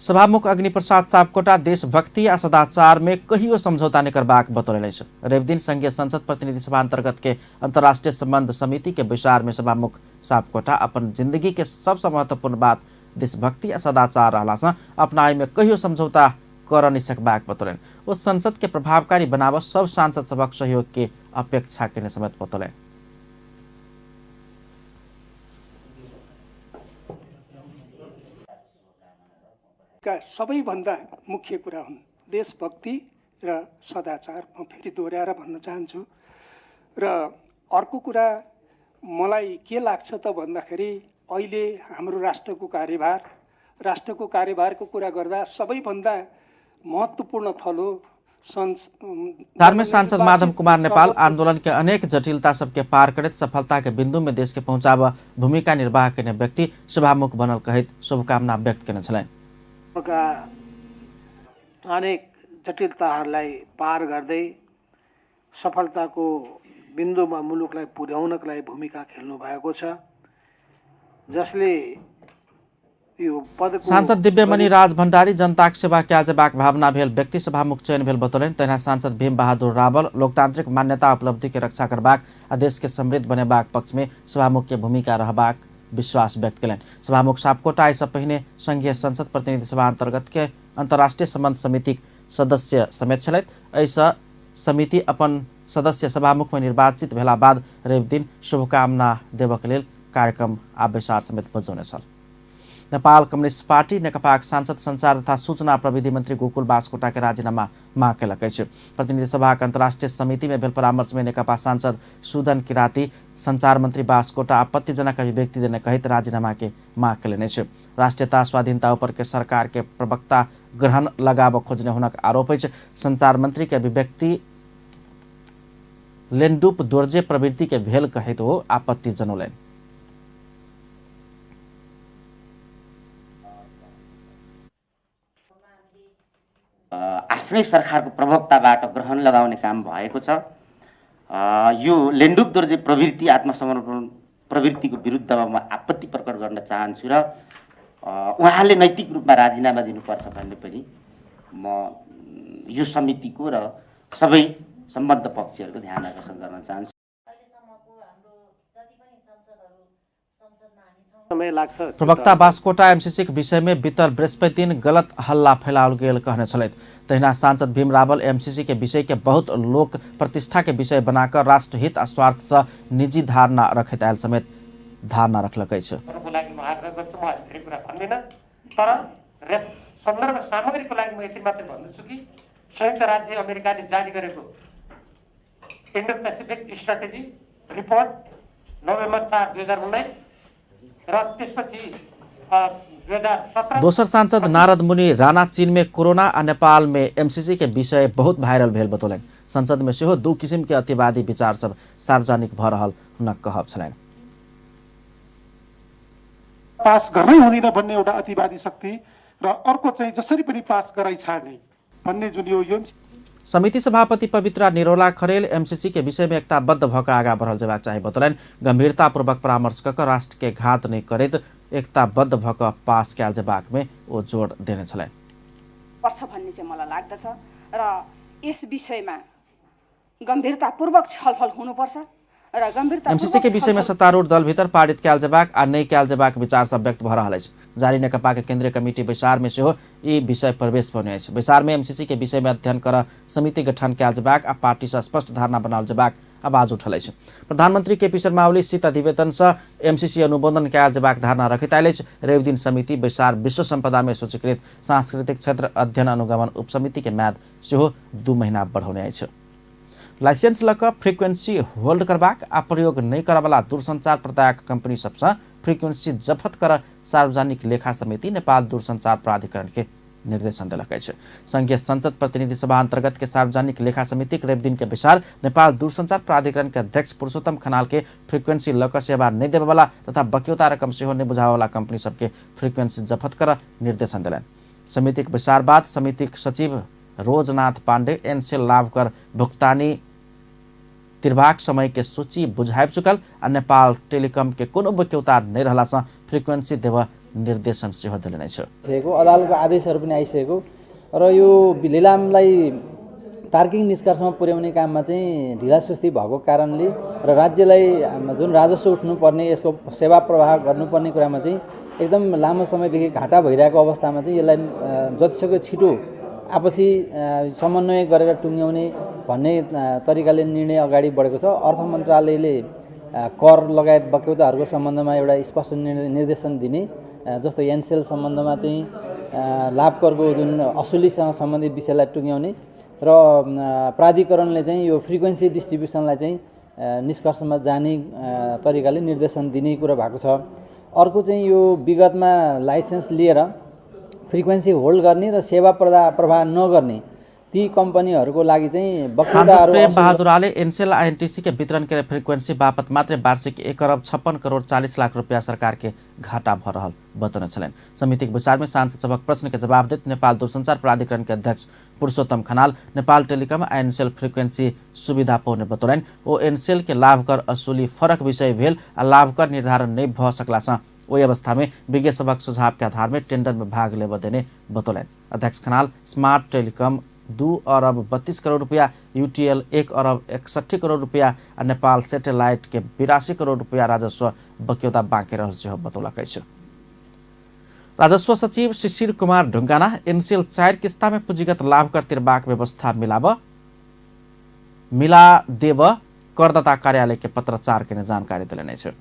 सभामुख अग्निप्रसाद सापकोटा देशभक्ति आ सदाचार में कहियो समझौता नहि करबाक बतौलनि अछि। रवि दिन संघीय संसद प्रतिनिधि सभा अंतर्गत के अंतर्राष्ट्रीय संबंध समिति के बैसार में सभामुख सापकोटा अपन जिंदगी के सबसँ महत्वपूर्ण बात देशभक्ति आ सदाचार रहला सँ अपनाई में कहियो समझौता कर नहि सकबाक बतौलनि। ओ संसद के प्रभावकारी बनाबऽ सब सांसद सभक सहयोग के अपेक्षा केने समेत बतौलनि। का सबैभन्दा मुख्य कुरा हुन् देशभक्ति र सदाचार। म फेरि दोहोऱ्याएर भन्न चाहन्छु। र अर्को कुरा मलाई के लाग्छ त भन्दाखेरि अहिले हाम्रो राष्ट्रको कार्यभारको कुरा गर्दा सबैभन्दा महत्त्वपूर्ण थलो धार्मिक सांसद माधव कुमार नेपाल आंदोलन के अनेक जटिलता सबके पार करैत सफलता के बिंदु में देश के पहुंचाब भूमिका निर्वाह केने व्यक्ति सभामुख बनल कहैत शुभकामना व्यक्त केने छलनि। अनेक जटिलताहरूलाई पार गर्दै सफलताको बिन्दुमा मुलुकलाई पुर्याउनको लागि भूमिका खेल्नु भएको छ, जसले यो पदको सांसद दिव्यमणि राज भण्डारी जनताक सेवा कयल जेबाक भावना भेल व्यक्ति सभामुख चयन भेल बतौलनि। तहिना सांसद भीम बहादुर रावल लोकतांत्रिक मान्यता उपलब्धि के रक्षा करबाक आ देश के समृद्ध बनेबाक पक्ष में सभामुख के भूमिका रहबाक विश्वास व्यक्त कयलनि। सभामुख सापकोटा एहिसँ पहिने संघीय संसद प्रतिनिधि सभा अंतर्गत के अंतर्राष्ट्रीय संबंध समितिक सदस्य समेत छलथि। एहिसँ समिति अपन सदस्य सभामुख में निर्वाचित भेला बाद रवि दिन शुभकामना देबक लेल कार्यक्रम आ बैसार समेत बजौने छल। नेपाल कम्युनिस्ट पार्टी नेकपाक सांसद संचार तथा सूचना प्रविधि मंत्री गोकुल बास्कोटा के राजीनामा माग कयलक अछि। प्रतिनिधि सभाक अंतर्राष्ट्रीय समिति में भेल परामर्श में नेकपा सांसद सुदन किराती संचार मंत्री बास्कोटा आपत्तिजनक अभिव्यक्ति देने कहैत राजीनामा के माग कयलनि अछि। राष्ट्रीयता स्वाधीनता ऊपर के सरकार के प्रवक्ता ग्रहण लगाबऽ खोजने हुनक आरोप अछि। संचार मंत्री के अभिव्यक्ति लेन्डुप दोर्जे प्रवृत्ति के भेल कहैत ओ आपत्ति जनौलनि। आफ्नै सरकारको प्रवक्ताबाट ग्रहण लगाउने काम भएको छ। यो लेन्डुप दोर्जे प्रवृत्ति आत्मसमर्पण प्रवृत्तिको विरुद्धमा म आपत्ति प्रकट गर्न चाहन्छु र उहाँले नैतिक रूपमा राजीनामा दिनुपर्छ भन्ने पनि म यो समितिको र सबै सम्बद्ध पक्षहरूको ध्यान आकर्षण गर्न चाहन्छु। समय लाग्छ। प्रवक्ता बास्कोटा एमसीसी के विषय में बीतल बृहस्पति दिन गलत हल्ला फैलाओल गेल कहने छलथि। तहिना सांसद भीम रावल एमसीसी के विषय के बहुत लोक प्रतिष्ठा के विषय बनाकर राष्ट्रहित आ स्वार्थ से निजी धारणा रखैत आयल समेत धारणा रखलक अछि। तर सन्दर्भ सामग्रीको लागि म यति मात्रै भन्दछु कि संयुक्त राज्य अमेरिकाले जारी गरेको Indo Pacific strategy report November 4, 2019 र त्यसपछि 2017। दोसर सांसद नारद मुनि राणा चीन में कोरोना आ नेपाल में एमसीसी के विषय बहुत वायरल भेल बतौलनि। संसद में सेहो दू किसिम के अतिवादी विचार सब सार्वजनिक भ रहल हुनक कहब छलनि। पास गर्नै हुँदैन भन्ने एउटा अतिवादी शक्ति र अर्को चाहिँ जसरी पनि पास गराइ छाड्ने भन्ने जुन यो समिति सभापति पवित्रा निरोला खरेल एमसीसी के विषय में एकताबद्ध भऽ आगा बढ़ल जेबाक चाही बतौलनि। गंभीरतापूर्वक परामर्श कऽ राष्ट्र के घात नहि करैत एकताबद्ध भऽ कऽ पास कयल जेबाक में ओ जोड़ देने छलनि। पर्छ भन्ने चाहिँ मलाई लाग्दछ र यस विषयमा गम्भीरतापूर्वक छलफल हुनुपर्छ र गम्भीरता एमसीसी के विषय में सत्तारूढ़ दल भीतर पारित कयल जेबाक आ नहि कयल जेबाक विचार सब व्यक्त भऽ रहल अछि। जारी नेकपा के केंद्रीय कमिटी बैसार में सेहो ई विषय प्रवेश पौने अछि। बैसार में एमसीसी के विषय में अध्ययन कर समिति गठन कयल जेबाक आ पार्टी से स्पष्ट धारणा बनाओल जेबाक आवाज उठल अछि। प्रधानमंत्री केपी शर्मा ओली शीत अधिवेशन से एमसीसी अनुमोदन कयल जेबाक धारणा रखैत आयल अछि। रवि दिन समिति बैसार विश्व संपदा में सूचीकृत सांस्कृतिक क्षेत्र अध्ययन अनुगमन उपसमिति के म्याद सेहो 2 महीना बढ़ौने अछि। लाइसेंस लऽ कऽ फ्रीक्वेंसी होल्ड करबाक आ प्रयोग नहि करऽवला दूरसंचार प्रदायक कंपनी सबसँ फ्रीक्वेंसी जफत कर सार्वजनिक लेखा समिति नेपाल दूरसंचार प्राधिकरण के निर्देशन देलक अछि। संघीय संसद प्रतिनिधि सभा अंतर्गत के सार्वजनिक लेखा समिति रवि दिन के बैसार नेपाल दूरसंचार प्राधिकरण के अध्यक्ष पुरुषोत्तम खनाल के फ्रीक्वेंसी लऽ कऽ सेवा नहि देबयवला तथा बक्यौता रकम सेहो नहि बुझाबयवला कंपनी सबके फ्रीक्वेंसी जफत कर निर्देशन देलनि। समितिक बैसार बाद समितिक सचिव रोजनाथ पांडे एनसेल लाभ कर भुगतानी तिरबाक समय के सूची बुझाबि चुकल आ नेपाल टेलिकम के कोनो बक्यौता नहि रहला सँ फ्रीक्वेंसी देब निर्देशन सेहो देलनि अछि। अदालतको आदेशहरू पनि आइसकेको र यो लिलामलाई तार्किक निष्कर्षमा पुर्याउने काममा चाहिँ ढिलासुस्ती भएको कारणले र राज्यलाई जुन राजस्व उठ्नुपर्ने यसको सेवा प्रवाह गर्नुपर्ने कुरामा चाहिँ एकदम लामो समयदेखि घाटा भइरहेको अवस्थामा चाहिँ यसलाई जतिसक्दो छिटो आपसी समन्वय गरेर टुङ्ग्याउने भन्ने तरिकाले निर्णय अगाडि बढेको छ। अर्थ मन्त्रालयले कर लगायत बक्यौताहरूको सम्बन्धमा एउटा स्पष्ट निर्देशन दिने, जस्तो एनसेल सम्बन्धमा चाहिँ लाभ करको जुन असुलीसँग सम्बन्धित विषयलाई टुङ्ग्याउने र प्राधिकरणले चाहिँ यो फ्रिक्वेन्सी डिस्ट्रिब्युसनलाई चाहिँ निष्कर्षमा जाने तरिकाले निर्देशन दिने कुरा भएको छ। अर्को चाहिँ यो विगतमा लाइसेन्स लिएर फ्रिक्वेन्सी होल्ड गर्ने र सेवा प्रवाह नगर्ने ती कम्पनीहरूको लागि चाहिँ सांसद प्रेम बहादुर आले एनसेल आईएनटीसी के वितरण के फ्रिक्वेंसी बापत मात्र वार्षिक 1,56,40,00,000 रुपया सरकार के घाटा भ रहल बतौने छलनि। समितिक बैसार में सांसद सभक प्रश्न के जवाब दैत नेपाल दूरसंचार प्राधिकरण के अध्यक्ष पुरुषोत्तम खनाल नेपाल टेलिकम आ एनसेल फ्रिक्वेंसी सुविधा पौने बतौलनि। ओ एनसेल के लाभ कर असुली फरक विषय भेल आ लाभ कर निर्धारण नहि भऽ सकला सँ ओहि अवस्था में विज्ञ सभक सुझाव के आधार में टेंडर में भाग लेबऽ देने बतौलनि। अध्यक्ष खनाल स्मार्ट टेलिकम 2,32,00,00,000 रुपया, यूटीएल 1,61,00,00,000 रुपया आ नेपाल सेटेलाइट के 82 करोड़ रुपया राजस्व बक्यौता बाँकी रहल सेहो बतौलक अछि। राजस्व सचिव शिशिर कुमार ढुंगाना एनसेल 4 किस्ता में पूंजीगत लाभ कर तिरबाक व्यवस्था मिला देव करदाता कार्यालय के पत्राचार केने जानकारी देलनि अछि।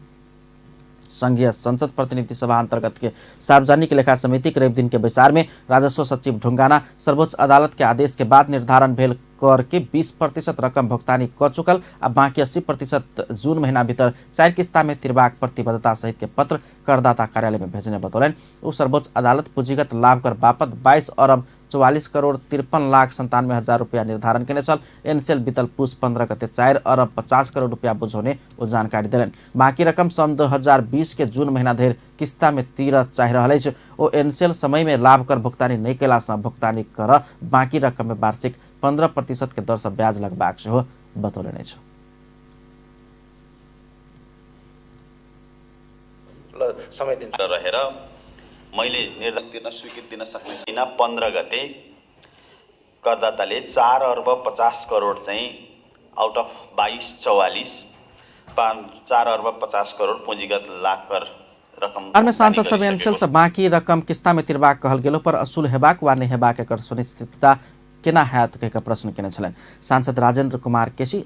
संघीय संसद प्रतिनिधि सभा अंतर्गत के सार्वजनिक लेखा समिति के रवि दिन के बैसार में राजस्व सचिव ढुंगाना सर्वोच्च अदालत के आदेश के बाद निर्धारण भेल कर के 20% रकम भुगतानी क चुकल आ बाकी 80% जून महीना भीतर 4 किस्ता में तिरबाक प्रतिबद्धता सहित के पत्र करदाता कार्यालय में भेजने बतौलनि। ओ सर्वोच्च अदालत पूंजीगत लाभ कर बापत 22,44,53,97,000 रुपया निर्धारण केने छल। एनसेल बीतल पुस 15 गते 4,50,00,00,000 रुपया बुझौने ओ जानकारी देलनि। बाकी रकम सन् 2020 के जून महीना धरि किस्ता में तीर चाहि रहल अछि। ओ एनसेल समय में लाभ कर भुगतानी नहि केला सँ भुगतानी कर बाकी रकम में वार्षिक 15% के दर सँ ब्याज लगबाक सेहो बतौलनि अछि। समय रहेर मैले निर्धारित तिर्न स्वीकृति दिन सक्ने छैन। 15 गते करदाताले 4,50,00,00,000 चाहिँ आउट अफ 22,44 4,50,00,00,000 पुँजीगत लाभ कर रकम सांसद सब एनसेल से बाकी रकम किस्ता में तिरबाक कहल गेलो पर असूल हेबाक वा नहि हेबाक एकर सुनिश्चितता केना हैत कहि कऽ प्रश्न केने छलनि। सांसद राजेंद्र कुमार केसी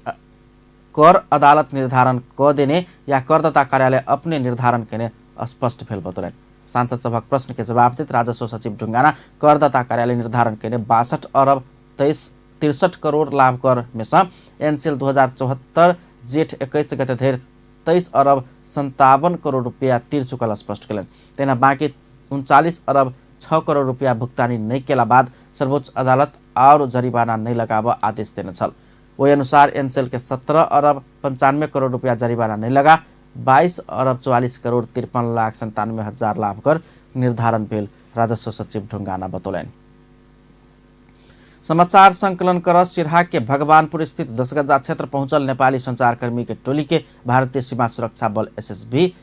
कर अदालत निर्धारण क देने या करदाता कार्यालय अपने निर्धारण केने स्पष्ट भेल बतौलनि। सांसद सभक प्रश्न के जवाब दैत राजस्व सचिव ढुंगाना करदाता कार्यालय निर्धारण केने 62,63,00,00,000 लाभ कर में सँ एनसेल 2074 जेठ 21 गते धरि 23,57,00,00,000 रुपया तिर चुकल स्पष्ट केलनि। तहिना बाँकी 39 अरब 6 करोड़ रुपया भुक्तानी नहि केला बाद सर्वोच्च अदालत और जरिवाना नहि लगाब आदेश देने छल। ओहि अनुसार एनसेल के 17 अरब 95 करोड़ रुपया जरिवाना नहि लगा 22 अरब 44 करोड़ 53 लाख 97 हजार लाभ कर निर्धारण भेल राजस्व सचिव ढुंगाना बतौलनि। समाचार संकलन कर सिरहा के भगवानपुर स्थित दसगजा क्षेत्र पहुंचल नेपाली संचारकर्मी के टोली के भारतीय सीमा सुरक्षा बल एसएसबी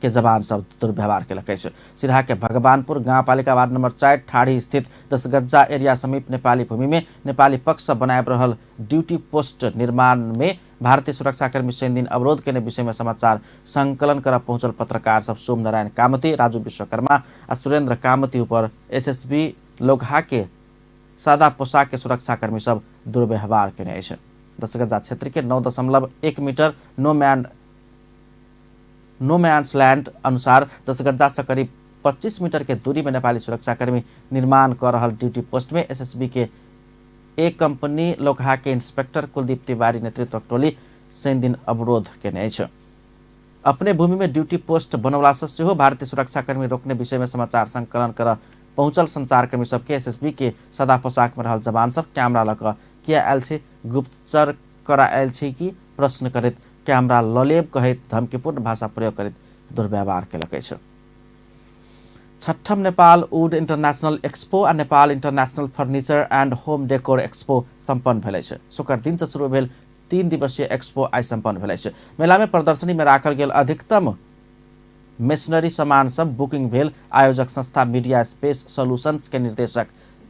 के जवान सब दुर्व्यवहार केलक अछि। सिरहा के भगवानपुर गाउँपालिका वार्ड नंबर 4 ठाढ़ी स्थित दसगज्जा एरिया समीप नेपाली भूमि में नेपाली पक्ष से बनाए रहल ड्यूटी पोस्ट निर्माण में भारतीय सुरक्षाकर्मी शनि दिन अवरोध केने विषय में समाचार संकलन कर पहुंचल पत्रकार सब सोमनारायण कामती, राजू विश्वकर्मा आ सुरेंद्र कामती ऊपर एसएसबी लोकहा के सादा पोशाक के सुरक्षाकर्मी सब दुर्व्यवहार केने अछि। दसगज्जा क्षेत्र के 9.1 मीटर नो मैन्स लैंड अनुसार दसगज्जा से करीब 25 मीटर के दूरी में नेपाली सुरक्षाकर्मी निर्माण कर रहल ड्यूटी पोस्ट में एसएसबी के एक कंपनी लोकहा के इंस्पेक्टर कुलदीप तिवारी नेतृत्व टोली शनि दिन अवरोध केने अछि। अपने भूमि में ड्यूटी पोस्ट बनौला से सेहो भारतीय सुरक्षाकर्मी रोकने विषय में समाचार संकलन कर पहुंचल संचारकर्मी सबके एसएसबी के सादा पोशाक में रहल जवान सब कैमरा लऽ कऽ किया आयल छी, गुप्तचर करा आयल छी कि प्रश्न करैत कैमरा ललेब कहैत धमकीपूर्ण भाषा प्रयोग करैत दुर्व्यवहार केलक अछि। छठम नेपाल वुड इंटरनेशनल एक्सपो आ Nepal international furniture and home decor expo सम्पन्न भेल अछि। शुक्र दिन से शुरू भेल 3 दिवसीय एक्सपो आइ सम्पन्न भेल अछि। मेला में प्रदर्शनी में राखल गेल अधिकतम मेशनरी सामान सब बुकिंग भेल आयोजक संस्था मीडिया स्पेस सॉल्यूशंस के निर्देशक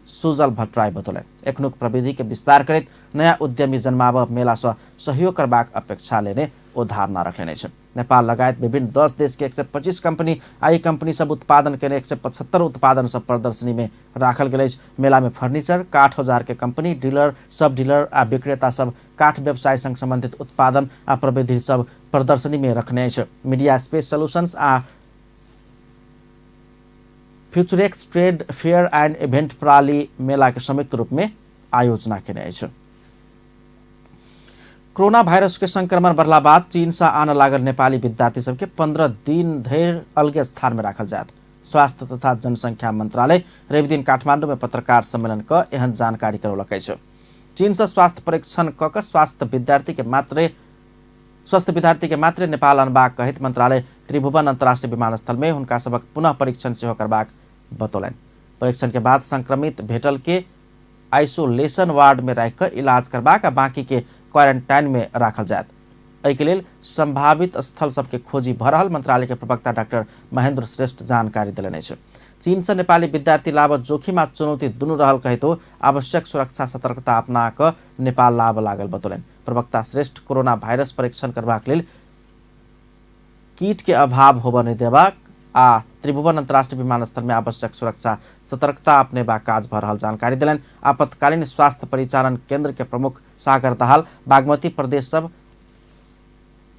सुजल भट्टराई बतौलनि। एखनुक प्रविधि के विस्तार करैत नयाँ उद्यमी जन्माब मेला से सहयोग करबाक अपेक्षा लेने ओ धारणा रखने अछि। नेपाल लगायत विभिन्न 10 देश के 125 कंपनी आ ई कंपनी सब उत्पादन केने 175 उत्पादन सब प्रदर्शनी में राखल गेल अछि। मेला में फर्नीचर, काठ औजार के कंपनी, डीलर, सब डीलर आ विक्रेता सब काठ व्यवसाय संग संबंधित उत्पादन आ प्रविधि सब प्रदर्शनी में रखने अछि। मीडिया स्पेस सॉल्यूशंस आ Futurex trade fair and event प्रणाली मेला के संयुक्त रूप में आयोजना केने अछि। कोरोना वायरस के संक्रमण बढ़ला बाद चीन से आने लागल नेपाली विद्यार्थी सबके 15 दिन धरि अलगे स्थान में राखल जायत। स्वास्थ्य तथा जनसंख्या मंत्रालय रविदिन काठमांडू में पत्रकार सम्मेलन क एहन जानकारी करौलक अछि। चीन से स्वास्थ्य परीक्षण क के स्वास्थ्य विद्यार्थी के मात्रे नेपाल अनबाक कहैत मंत्रालय त्रिभुवन अंतर्राष्ट्रीय विमानस्थल में हुनका सबक पुनः परीक्षण सेहो करबाक बतौलनि। परीक्षण के बाद संक्रमित भेटल के आइसोलेशन वार्ड में राखि कऽ इलाज करबाक आ बाकी के क्वारंटाइन में राखल जायत। एहिके लेल संभावित स्थल सबके खोजी भऽ रहल मंत्रालय के प्रवक्ता डॉक्टर महेंद्र श्रेष्ठ जानकारी देलनि अछि। चीन से नेपाली विद्यार्थी लाभ जोखिम आ चुनौती दुनू रहल कहितो आवश्यक सुरक्षा सतर्कता अपना कऽ नेपाल लाभ लागल बतौलनि। प्रवक्ता श्रेष्ठ कोरोना वायरस परीक्षण करबाक लेल कीट के अभाव होबय नहि देबाक आ त्रिभुवन अंतर्राष्ट्रीय विमानस्थल में आवश्यक सुरक्षा सतर्कता अपनेबाक काज भऽ रहल जानकारी देलनि। आपातकालीन स्वास्थ्य परिचालन केंद्र के प्रमुख सागर दाहाल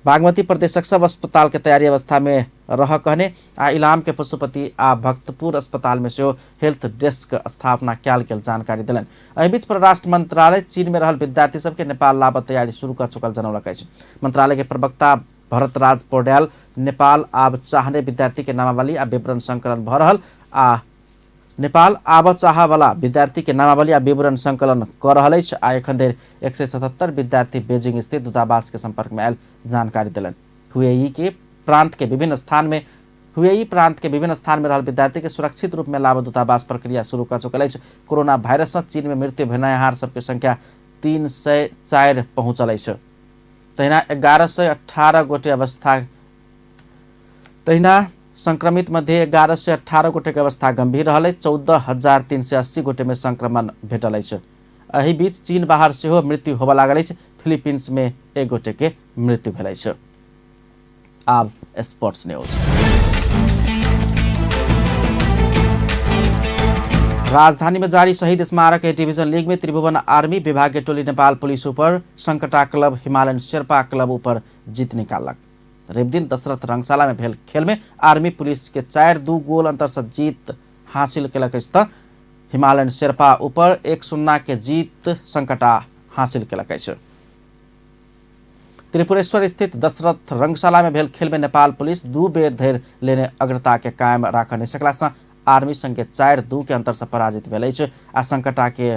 बागमती प्रदेशक सब अस्पताल के तैयारी अवस्था में रह कहने आ इलाम के पशुपति आ भक्तपुर अस्पताल में सेहो हेल्थ डेस्क स्थापना कयल गेल जानकारी देलनि। एहि बीच परराष्ट्र मंत्रालय चीन में रहल विद्यार्थी सबके नेपाल लाबऽ तैयारी शुरू कऽ चुकल जनौलक अछि। मंत्रालय के प्रवक्ता भरतराज पौड्याल नेपाल आब चाहने विद्यार्थी के नामावली आ विवरण संकलन भऽ रहल आ नेपाल आब चाहवला विद्यार्थी के नामावली आ विवरण संकलन कऽ रहल अछि आ एखन धरि 177 विद्यार्थी बेजिंग स्थित दूतावास के संपर्क में आयल जानकारी देलनि। हुएई प्रांत के विभिन्न स्थान में रहल विद्यार्थी के सुरक्षित रूप में लाभ दूतावास प्रक्रिया शुरू कऽ चुकल अछि। कोरोना वायरस से चीन में मृत्यु भेनिहार सबके संख्या 304 पहुंचल अछि। तहिना 1118 गोटे अवस्था तहिना संक्रमित मध्ये 1118 गोटे के अवस्था गंभीर रहल अछि। 14,380 गोटे में संक्रमण भेटल अछि। एहि बीच चीन बाहर सेहो मृत्यु होबय लागल अछि। फिलीपींस में 1 गोटे के मृत्यु भेल अछि। आब स्पोर्ट्स न्यूज। राजधानी में जारी शहीद स्मारक ए डिवीजन लीग में त्रिभुवन आर्मी विभागीय टोली नेपाल पुलिस ऊपर संकटा क्लब हिमालयन शेर्पा क्लब ऊपर जीत निकालक। रविदिन दशरथ रंगशाला में भेल खेल में आर्मी पुलिस के 4-2 गोल अंतर से जीत हासिल केलक अछि त हिमालयन शेर्पा ऊपर 1-0 के जीत संकटा हासिल केलक अछि। त्रिपुरेश्वर स्थित दशरथ रंगशाला में भेल खेल में नेपाल पुलिस 2 बेर धरि लेने अग्रता के कायम राख नहि सकला से आर्मी संगे 4-2 के अंतर से पराजित भेल अछि। आ संकटा के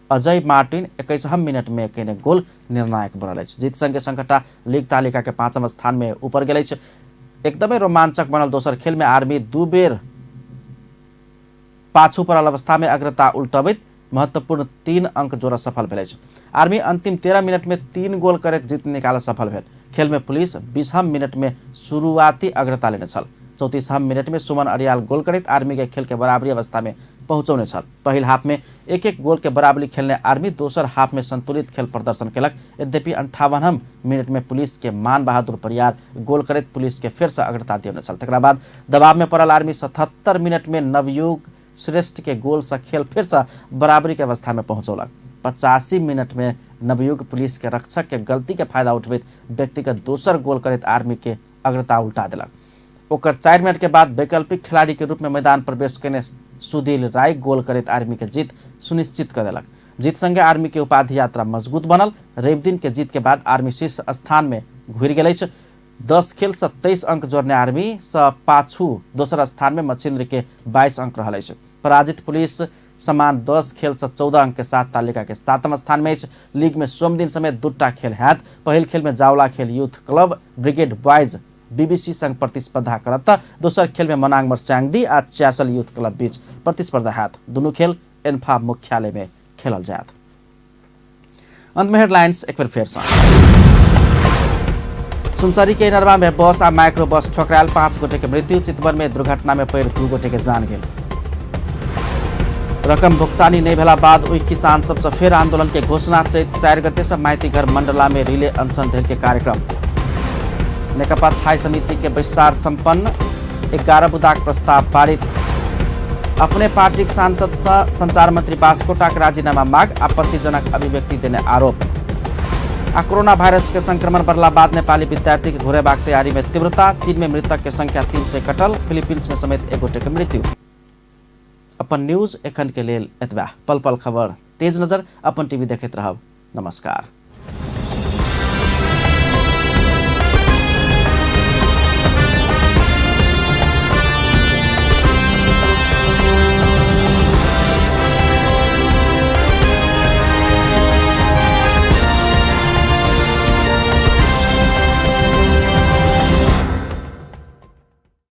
अजय मार्टिन 21 मिनट में केने गोल निर्णायक बनल अछि। जीत संगे संकटा लीग तालिका के 5म स्थान में ऊपर गेल अछि। एकदमै रोमांचक बनल दोसर खेल में आर्मी 2 बेर पाछू पड़ल अवस्था में अग्रता उल्टबैत महत्वपूर्ण 3 अंक जोड़ सफल भेल अछि। आर्मी अंतिम 13 मिनट में 3 गोल करैत जीत निकाल सफल भेल। खेल में पुलिस 20 मिनट में शुरुआती अग्रता लेने छल। 34 मिनट में सुमन अरियाल गोल करैत आर्मी के खेल के बराबरी अवस्था में पहुँचौने छल। पहिल हाफ में 1-1 गोल के बराबरी खेलने आर्मी दोसर हाफ में संतुलित खेल प्रदर्शन केलक। यद्यपि 58 मिनट में पुलिस के मान बहादुर परियार गोल करैत पुलिस के फेर से अग्रता दियौने छल। तकरा बाद दबाव में पड़ल आर्मी 77 मिनट में नवयुग श्रेष्ठ के गोल से खेल फिर से बराबरी के अवस्था में पहुँचौलक। 85 मिनट में नवयुग पुलिस के रक्षक के गलती के फायदा उठबैत व्यक्तिगत दोसर गोल करैत आर्मी के अग्रता उल्टा देलक। ओकर 4 मिनट के बाद वैकल्पिक खिलाड़ी के रूप में मैदान प्रवेश केने सुधीर राय गोल करैत आर्मी के जीत सुनिश्चित कर देलक। जीत संगे आर्मी के उपाधि यात्रा मजबूत बनल। रवि दिन के जीत के बाद आर्मी शीर्ष स्थान में घुरि गेल अछि। 10 खेल से 23 अंक जोड़ने आर्मी से पाछू दोसर स्थान में मच्छिन्द्र के 22 अंक रहल अछि। पराजित पुलिस समान 10 खेल से 14 अंक के साथ तालिका के 7म स्थान में अछि। लीग में सोमदिन समेत 2टा खेल हैत। पहिल खेल में जावला खेल youth club brigade boys BBC संग प्रतिस्पर्धा करत। दोसर खेल में मनांग मरचांगदी आ च्यासल यूथ क्लब बीच प्रतिस्पर्धा हैत। दुनू खेल एन्फा मुख्यालय में खेलल जायत। अंत में हेडलाइंस एक बेर फेर सँ। सुनसरी के इनरवा में बस आ माइक्रो बस ठोकरायल, 5 गोटे के मृत्यु। चितवन में दुर्घटना में पड़ि 2 गोटे के जान गेल। रकम भुगतानी नहीं भेला बाद ओहि किसान सबसे फेर आंदोलन के घोषणा। चैत 4 गते से माइती घर मंडला में रिले अनशन धरि के कार्यक्रम। नेकपा थाई समिति के बैसार संपन्न, 11 बुदाक प्रस्ताव पारित। अपने पार्टी के सांसद से संचार मंत्री बास्कोटा के राजीनामा मांग, आपत्तिजनक अभिव्यक्ति देने आरोप। आ कोरोना वायरस के संक्रमण बढ़ला बाद नेपाली विद्यार्थी के घुरेबाक तैयारी में तीव्रता। चीन में मृतक के संख्या 300 कटल, फिलीपींस में समेत 1 गोटे के मृत्यु। अपन न्यूज एखन के लेल एतबा। पल पल खबर तेज नजर अपन टीवी देखैत रहब। नमस्कार।